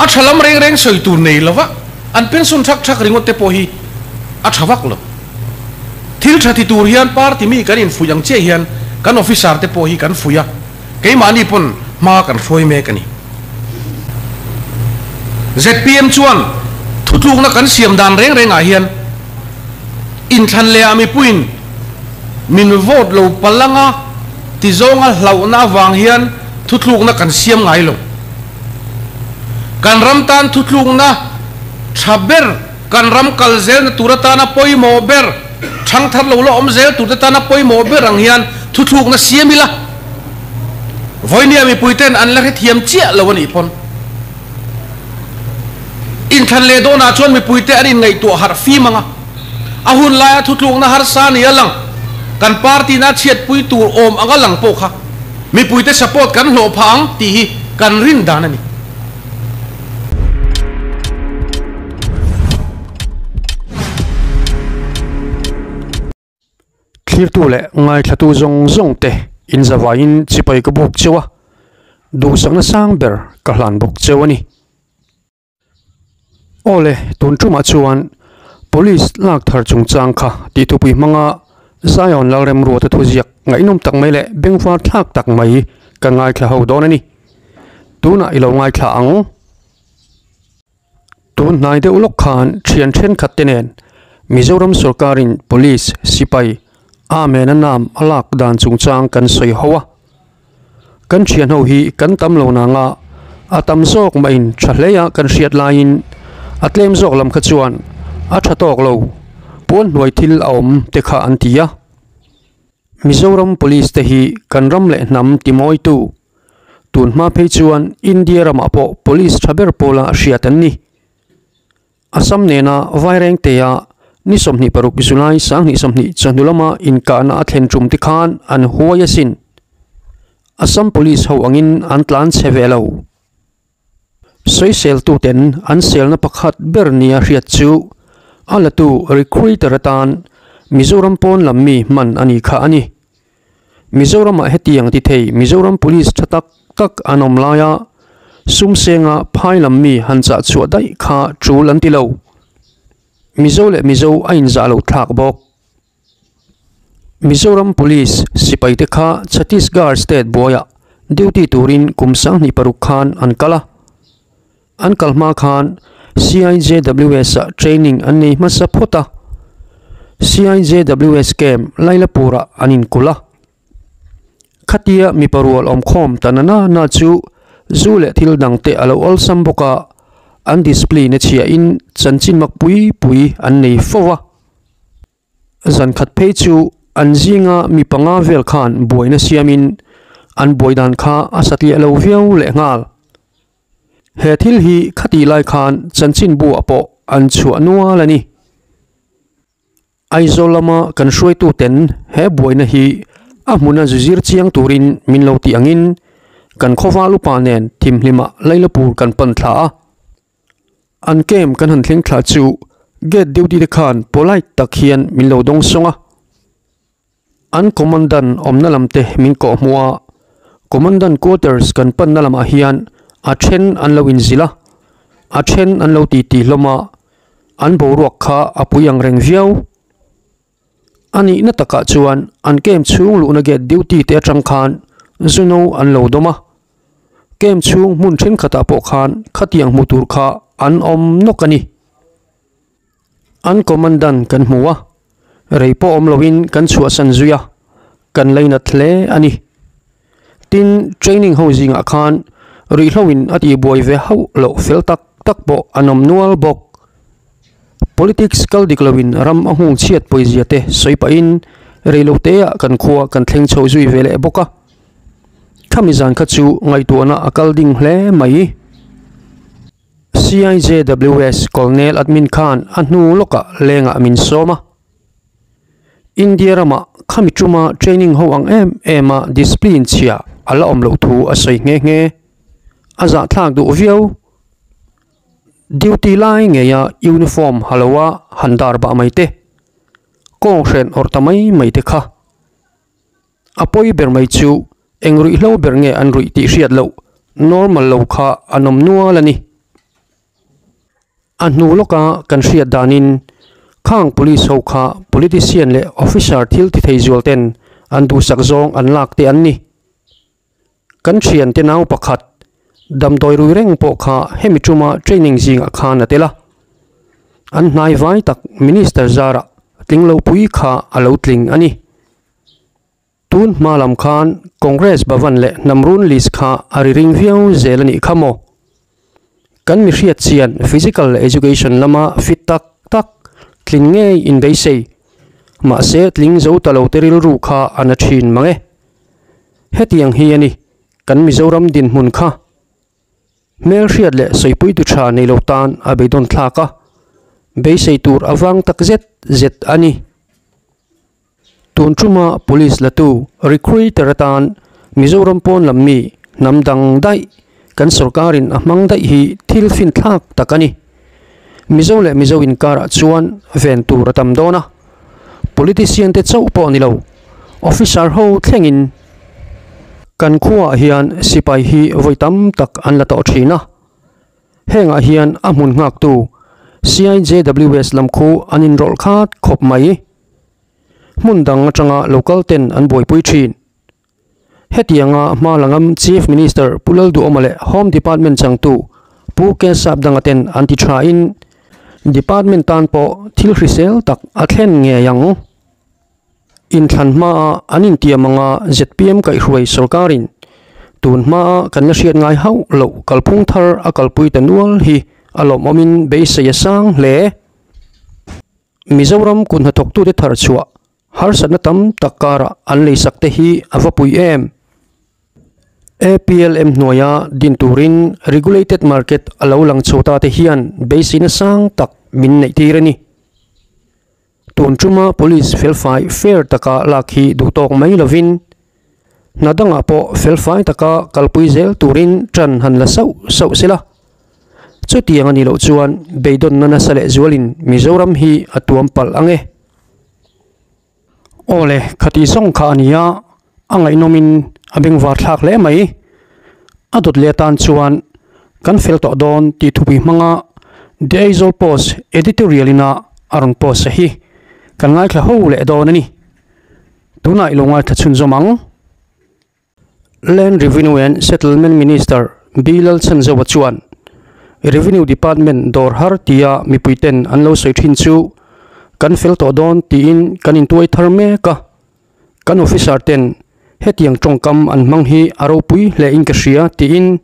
A tha lam reng reng sawi tur nei lova an pension thak thak ringawt te pawh hi a tha vak lo. Thil tha ti tur hian party mi kan infuih ang chiah hian kan officer te pawh hi kan fuih a, keimahni pawn hma kan hruai mek a ni. Zpm chuan thutlukna kan siam dan reng rengah hian inthlan leh ah mipuiin min vote lo palanga ti zawnga hlauhna avang hian thutlukna kan siam ngai lo. Kan ram tan thutlukna tha ber, kan ram kal zelna tur atana pawimawh ber, thangthar lo la awm zel turte tana pawimawh ber ang hian thuthlukna siam ila, vawinia mipuiten an la hrethiam chiah lo a nih pawn. Inthlan leh dawnah chuan mipuite an inngaihtuah harh fim ang a, a hun laia thutlukna harsa ni a lang, kan party na chhiatpui tur awm ang a lang pawh kha mipuite support kan hlawh phah ang tih hi kan rin dan a ni. Thlirtu leh ngaithlatu zawng zawng te inzavaiin chipai ka buk cheu a, duhsakna sang ber ka hlan bawk cheu a ni. Awle, tun tumah chuan Police lak thar chungchang kha tih thupui hmanga Zion Lalremruata thuziak ngaihnawm tak mai leh bengvar thlak tak mai ka ngaithla ho dawn a ni. Tunah i lo ngaithla ang. Tun hnai deuh lawk khan thian thenkhat te nen Mizoram sorkarin Police sipai Amen a nam a lak dan chungchang kan sawi ho a. Kan thian ho hi kan tam lo nang a, a tam zawk mahin tha hle a kan hriat laiin a tlem zawk lam kha chuan a tha tawk lo, puan hnuai thil a awm te kha an ti a. Mizoram Police te hi kan ram leh hnam timawitu, tun hma phei chuan India ramah pawh Police tha ber pawla hriat an ni. Assam nena Vairengtea ni 26 July 2020 chawhnu lama inkahna a thlen tum te khan an huai asin. Assam Police ho angin an tlan chhe ve lo. Sawiseltuten an selna pakhat ber nia hriat chu a latu recruiter atan Mizoram pawn lam mi hman a ni kha a ni. Mizoramah hetiang ti thei Mizoram Police tha tak tak an awm laia sum senga phai lam mi han chah chhuah daih kha tul an ti lo. Mizo leh Mizo a inzah lo thlak bawk. Mizoram Police sipai te kha Chhattisgarh state buaiah duty turin kum 26 khan an kal a. An kal hma khan CIJWS ah training an nei hmasa phawt a, CIJWS camp Lailapur ah an inkulh a. Khatia mipa rual awmkhawm ta na na na chu zu leh thil dang te a lo awlsam bawk a, an discipline a chhia in chanchin mak pui pui an nei fo a. Zan khat phei chu an zinga mi panga vel khan buaina siamin an buai dan kha a satliah lo viau lehnghal. He thil hi khati lai khan chanchinbu ah pawh an chhuah nual a ni. Aizawl lama kan hruaitu ten he buaina hi a hmuna zu zir chiang turin min lo tih angin kan khawval upa nen thimhlimah Lailapur kan pan thla a. An camp kan han thleng thla chu gate duty te khan polite tak hian min lo dawng sawng a. An commandant awmna lam te min kawh hmuh a, commandant quarters kan panna lamah hian a then an lo inzilh a, a then an lo titi hlawm a, an boruak kha a pui ang reng viau. A nihna takah chuan an camp chhung luhna gate duty te atang khan zuno an lo dawm a, camp chhung hmun thenkhatah pawh khan khatiang hmu tur kha an awm nawk a ni. An commandant kan hmu a, rei pawh awm loin kan chhuahsan zui a, kan lainat hle a ni. Tin, training ho zingah khan ruihhloin a tihbuai ve hauh loh fel tak tak pawh an awm nual bawk. Politics kal dik loin ram a nghung chhiat pawizia te sawi pahin reiloteah kan khua kan thleng chho zui ve leh bawk a. Khami zan kha chu ngaihtuahna a kal ding hle mai. CIJWS Colonel Admin khan a hnu lawkah lengah min sawm a. India ramah khami tuma training ho ang em em a discipline chhia a la awm loh thu a sawi nghe nghe. A zahthlak duh viau. Duty lai ngeia uniform ha loa han dar bah mai te, kawng hren awrh ta mai mai te kha. A pawi ber mai chu eng ruihhlo ber nge an ruih tih hriat loh normal lo kha an awm nual a ni. A hnu lawka kan hriat danin khang police ho kha politician leh officer thil ti thei zual ten an duhsak zawng an lak te an ni. Kan thiante nau pakhat damdawi rui reng pawh kha hemi tuma training zingah khan a tel a. An hnai vai tak minister zarah tling lo pui kha a lo tling a ni. Tun hma lam khan Congress Bhavan leh Hnamrun list kha a ri ring viau zel a nih kha maw? Kan mi hriat chian physical education lama fit tak tak tling ngei inbeisei mahse tling zo ta lo te rilru kha a na thin mang e. Hetiang hi a ni kan Mizoram dinhmun kha. Hmelhriat leh sawipuitu tha nei lo tan a beidawn thlak a, beisei tur a vang tak zet zet a ni. Tun tuma police latu recruiter atan Mizoram pawn lam mi hnam dang daih kan sorkarin a hmang daih hi thil finthlak tak a ni. Mizo leh Mizo inkarah chuan ven tur a tam dawn a, politician te chauh pawh ni lo, officer ho thlengin kan khuaah hian sipai hi vawi tam tak an la tawh thin a, hengah hian a hmun nghaktu CIJWS lam khu an inrawlh khat khawp mai. Hmun dang atanga local ten an buaipui thin. Hetianga hma la ngam Chief Minister Pu Lalduhawma leh Home Department changtu Pu Kesap Danga ten an ti thain Department tan pawh thil hrisel tak a thlen ngei ang. Inthlan hmaa an intiam anga zpm kaihhruai sorkarin tun hmaa kan la hriat ngai hauh loh kalphung thar a kalpui ta nual hi a lawmawmin beisei a sang hle. Mizoram kut hnathawktute thar chhuah harsatna tam tak karah an leisak te hi a va pui em? APLM hnuaia din turin regulated market a lo lang chho ta te hian beiseina sang tak min neih tir a ni. Tun tuma police felfai fair taka lak hi duh tawk mai lovin hna dangah pawh felfai taka kalpui zel turin tan han la sauh sauh sela. Chutiang a nih loh chuan beidawnna nasa leh zualin Mizoram hi a tuam palh ang e. Aw le, khati zawng kha a ni a, a ngaihnawmin a bengvar thlak hle mai. A dawt leh atan chuan kan fel tawh dawn tih thupui hmanga The Aizawl Post editorial ina a rawn post a hi kan ngaithla ho leh dawn a ni. Tunah i lo ngaithla chhunzawm ang. Land Revenue and Settlement Minister Bilal Chhanzoa chuan Revenue Department dawr har tia mipuiten an lo sawi thin chu kan fel tawh dawn tiin kan intuai thar mek a, kan officer ten hetiang tawngkam an hmang hi a ropui hle in ka hria tiin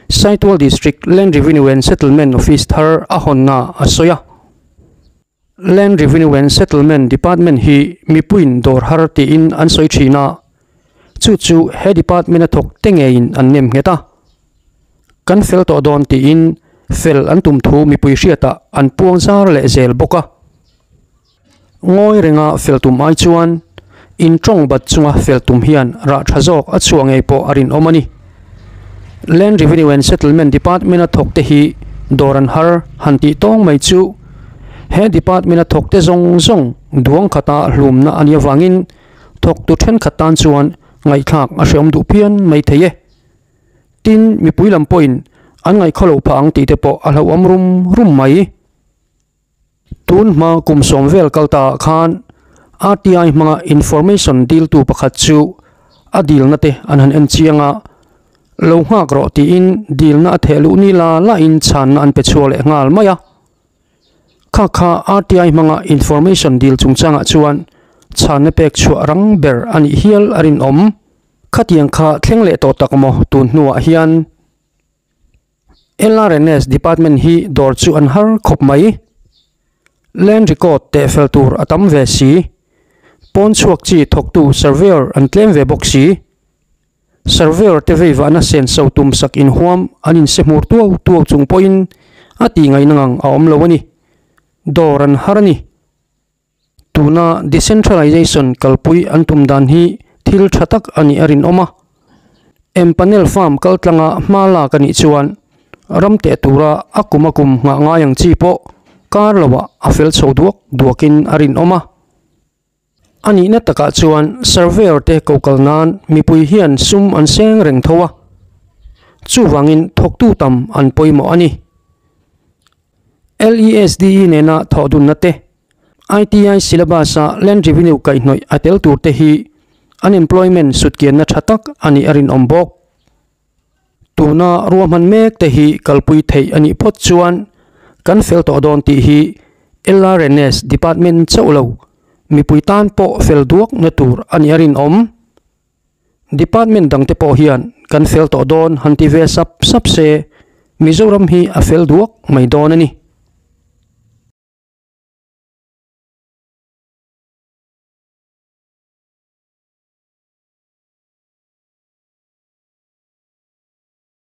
Saitual District Land Revenue and Settlement Office thar a hawnna a sawi a. Land Revenue and Settlement Department hi mipuiin dawr har tiin an sawi thin a, chu chu he department a thawk te ngeiin an nem nghet a. Kan fel tawh dawn tiin fel an tum thu mipui hriatah an puang zar leh zel bawk a. Ngawi renga fel tum ai chuan in tawng bat chunga fel tum hian rah tha zawk a chhuah ngei pawh a rinawm a ni. Land Revenue and Settlement Department a thawk te hi dawr an har han tih tawng mai chu he department a thawk te zawng zawng duang khata hlumna a nih avangin thawktu thenkhat tan chuan ngaihthlak a hreawm duh phian mai thei e. Tin, mipui lam pawhin an ngaihkhaw loh phah ang tih te pawh a hlauhawm rum rum mai. Tun hma kum sawm vel kal ta ah khan RTI hmanga information diltu pakhat chu a dilna te an han en chiang a, lo nghak rawh tiin dilna a theh luh ni la la in chhanna an pe chhuak leh nghal mai a. Kha kha RTI hmanga information dil chungchangah chuan chhanna pek chhuah rang ber a nih hial a rinawm. Khatiang kha thleng leh tawh tak maw tun hnuah hian? LRNS department hi dawr chu an har khawp mai. Land record teh fel tur a tam ve si. Pawn chhuak chi thawktu surveyor an tlem ve bawk si. Surveyor te veivahna senso tum sak inhuam an inse hmur tuau tuau chung pawhin a tih ngaihna ngang a awm lo a ni. Dawr an har a ni. Tuna decentralization kalpui an tum dan hi thil tha tak a nih a rinawm a. Empanel farm kaltlanga hma lak a nih chuan ram teh tura a kum a kum nghah ngai ang chi pawh kar loah a fel chho duak duakin a rinawm a. A nihna takah chuan surveyor te ko kal nan mipui hian sum an seng reng tho a, chuvangin thawktu tam an pawimawh a ni. LESDE nena thawhdunna te, ITI syllabus-a Land Revenue kaihhnawih a tel tur te hi unemployment sutkianna tha tak a nih a rinawm bawk. Tuna ruahman mek te hi kalpui theih a nih phawt chuan kan fel tawh dawn tih hi LRNS department chauh lo mipui tan pawh fel duakna tur a nih a rinawm. Department dangte pawh hian kan fel tawh dawn han ti ve sap sap se Mizoram hi a fel duak mai dawn a ni.